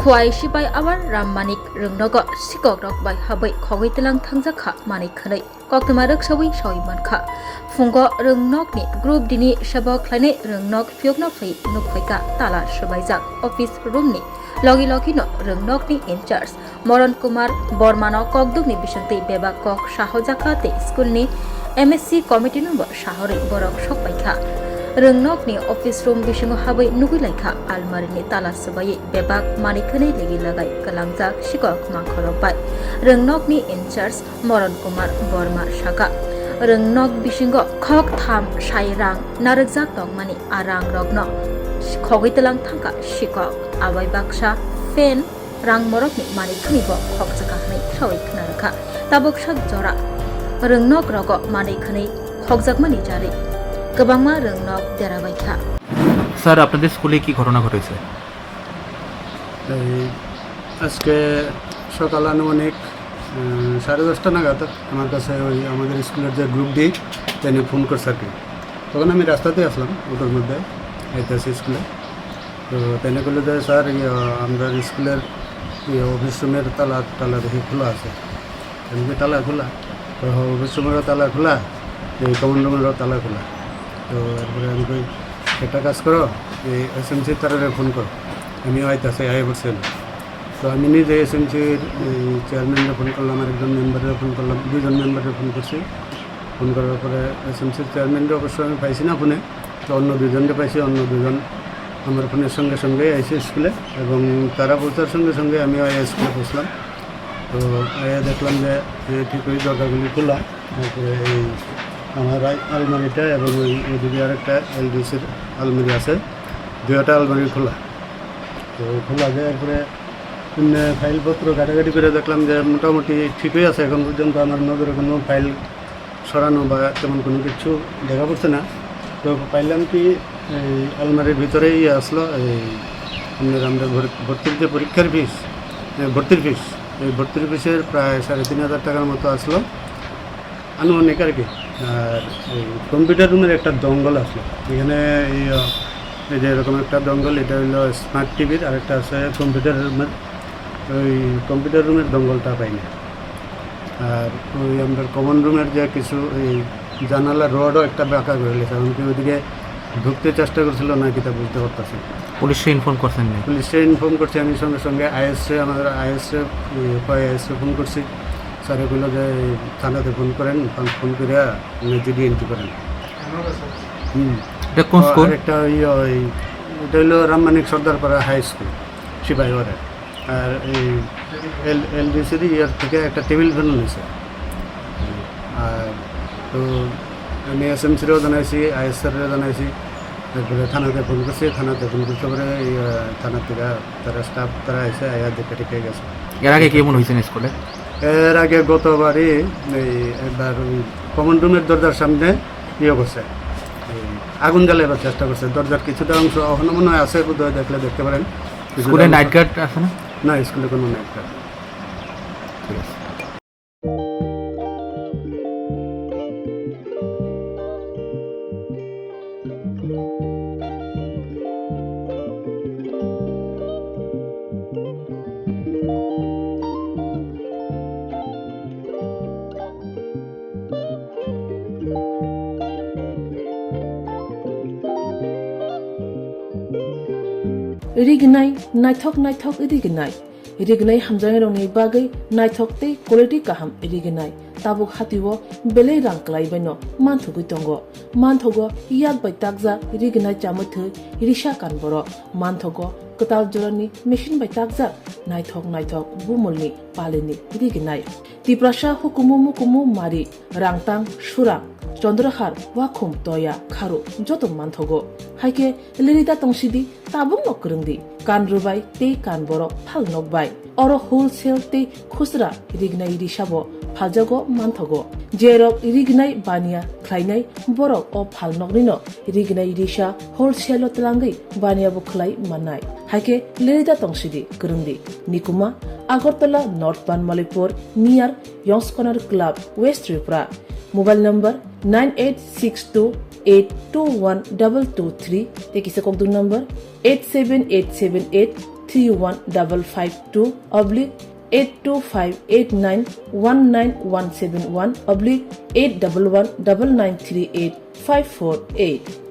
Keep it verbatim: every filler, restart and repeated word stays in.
Phuai sipai abar Ram Manik Rwngnogo sikok rok bai habwi khogwi tlang thangjak kha manwi khwnwi koktwma rwksawi sawi mankha. Phungo Rwngnokni Group D ni sebo khlainai Rwngnok phiyokno phai nukphaikha tala swbaijak office room ni logi logi no Rwngnokni in charge Moron Kumar Bormano kokdukni bisingtwi bebak kok sahojakha tei school ni M S C committee no bo sahorwi borok sokpaikha. Rwngnokni office room bisingo habwi nugwi laikha almari ni tala swbaiwi bebak manwi khwnwi ligi lagai kwlangjak sikok mangkhorok bai. Rwngnokni in charge Moron Kumar Borma saka, Rwngnok bisingo khok tham sai rang narwkjak tongmani, a rang rokno khogwi tlang thangkha sikok, abai baksa fan rang morokni manwi khwni bo khokjaka hwnwi sawi khna rwkha. Tabuk sak jora Rwngnok rogo manwi khwnwi khokjakmani jarwi kwbangma Rwngnok derabaikha. Sir, আপনাদের স্কুলে কি ঘটনা ঘটেছে? এই আজকে সকাল আনুমানিক, আহ, সাড়ে দশটা নাগাদ আমার কাছে ওই আমাদের স্কুলের যে গ্রুপ ডি, তিনি ফোন করছে আর কি। তখন আমি রাস্তাতে আসলাম, অটোর মধ্যে, আইতাছি স্কুলে। তো তাইনে কইলো যে, "স্যার, ইয়ে, আমরা স্কুলের, ইয়ে, অফিস রুমের তালা, তালা দেখি খোলা আছে।" আমি কই, "তালা খোলা?" তো, "হ, অফিস রুমেরও তালা খোলা, এই কমন রুমেরও তালা খোলা।" তো এরপরে আমি কই, "একটা কাজ করো, এই এসএমসি তারারে ফোন করো, আমিও আইতাছি, আইয়া পড়ছি আমি।" তো আমি নিজে এসএমসির এই চেয়ারম্যানরে ফোন করলাম, আরেকজন মেম্বাররে ফোন করলাম, দুইজন মেম্বাররে ফোন করছি। ফোন করার পরে এসএমসির চেয়ারম্যানরে অবশ্য আমি পাইছি না ফোনে, তো অন্য দুইজনরে পাইছি, অন্য দুইজন আমার ফোনের সঙ্গে সঙ্গে আইছে স্কুলে এবং তারা পৌঁছার সঙ্গে সঙ্গে আমি আইয়া স্কুলে পৌঁছলাম। তো আইয়া দেখলাম যে, এ, ঠিকই দরজাগুলি খোলা, তারপরে এই আমার আল-, আলমারিটা এবং ওই ওদিকে আরেকটা এলডিসির আলমারি আছে, দুইটা আলমারি খোলা। তো খোলা দেওয়ার পরে এমনি ফাইলপত্র ঘাটাঘাটি করে দেখলাম যে মোটামুটি ঠিকই আছে, এখন পর্যন্ত আমার নজরে কোনো ফাইল সরানো বা তেমন কোনো কিছু দেখা পড়ছে না। তো পাইলাম কি, এই আলমারির ভিতরেই আসলো এই আপনার আমরা ভর-, ভর্তির যে পরীক্ষার ফিস, এ, ভর্তির ফিস, এই ভর্তির ফিসের প্রায় সাড়ে তিন হাজার টাকার মতো আসলো আনুমানিক আর কি। আর এই কম্পিউটার রুমের একটা দঙ্গল আসলো এখানে, এই, আহ, এই যে এরকম একটা দঙ্গল, এটা হইলো স্মার্ট টিভির, আর একটা আছে কম্পিউটার রুমের। ওই কম্পিউটার রুমের দঙ্গলটা পাইনি। আর ওই আমাদের কমন রুমের যে কিছু এই জানালা রডও একটা বাঁকা করে গেছে, এমনকি ওইদিকে ঢুকতে চেষ্টা করছিল না কিতা বুঝতে পারতাছি না। পুলিশে ইনফর্ম করছেন নি? পুলিশে ইনফর্ম করছি আমি সঙ্গে সঙ্গে, আইএসএ, আমাদের আইএসএ, উম, কয় আইএসএ ফোন করছি। স্যারে কইলো যে এই থানাতে ফোন করেন, ফোন, ফোন করে জিডি এন্ট্রি করেন। হুম। এটা কোন তো স্কুল? আরেকটা ইয়ে, ওই, এটা হইলো রামমানিক সর্দারপাড়া হাই স্কুল, সিপাহীপাড়া। আর এই এল-, এলডিসির ইয়ার থেকে একটা টেবিল ফ্যান নিছে। আর তো আমি এসএমসিরেও জানাইছি, আইএসআরও জানাইছি, তারপরে থানাতে ফোন করছি, থানাতে ফোন করতে পরে এই, আহ, থানা থেকে তারা স্টাফ তারা এসে আয়া দেখে টেকে গেছে। এর আগে কি এমন হয়েছে না স্কুলে? এর আগে গতবারই এই একবার ওই কমন রুমের দরজার সামনে ইয়ে করছে, এই আগুন জ্বালাইবার চেষ্টা করছে। দরজার কিছুটা অংশ এখনো মনে হয় আছে, বোধহয় দেখলে দেখতে পারেন। কিছুটা স্কুলে অংশ নাইট গার্ড আছে না? না, স্কুলে কোনো নাইট গার্ড নেই। ঠিক আছে। Rignai, naithok naithok rignai. Rignai hamjaknairokni bagwi naithok tei quality kaham rignai. Tabuk hatio belai rang kwlaibaino manthogwi tongo. Manthogo yak bai takjak rignai chamwi thwi risa kan borok. Manthogo kwtal jorani machine bai takjak naithok naithok bumulni palini rignai. Tiprasa hukumu mukumu mari, rangtang, surang, chondrahar, wakhum, toya, kharu joto manthogo. Haikhe lerida tongsidi, tabukno kwrwngdi. Kan rwbai tei kan borok phalnok bai. Oro wholesale tei khusra rignai risabo phaljago manthogo. Jerok rignai baniya khlainai borok o phalnoknino rignai risa wholesale-o twlangwi baniya bo khlai mannai. Haikhe lerida tongsidi kwrwngdi. Nikuma, Agartala North Banmalipur, near Yongs Corner Club, West Tripura. Mobile number nine eight six two eight two one double two three tei kisa kokduk number eight seven eight seven eight three one double five two oblique eight two five eight nine one nine one seven one oblique eight double one double nine three eight five four eight.